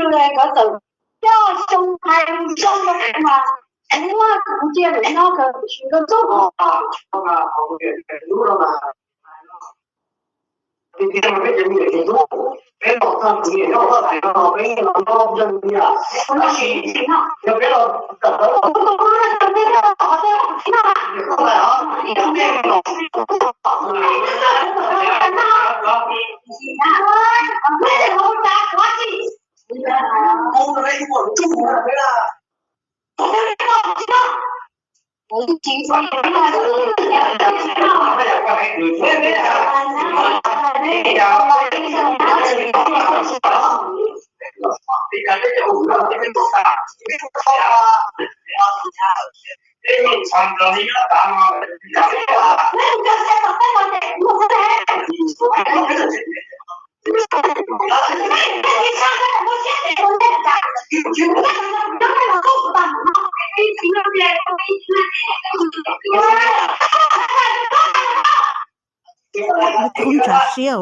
Koj txawm coj xyoo hais xyoo rau kuv mas, kuv muab kuv cia lwm no kawg tsis nkauj txog. Khoob tsav siab.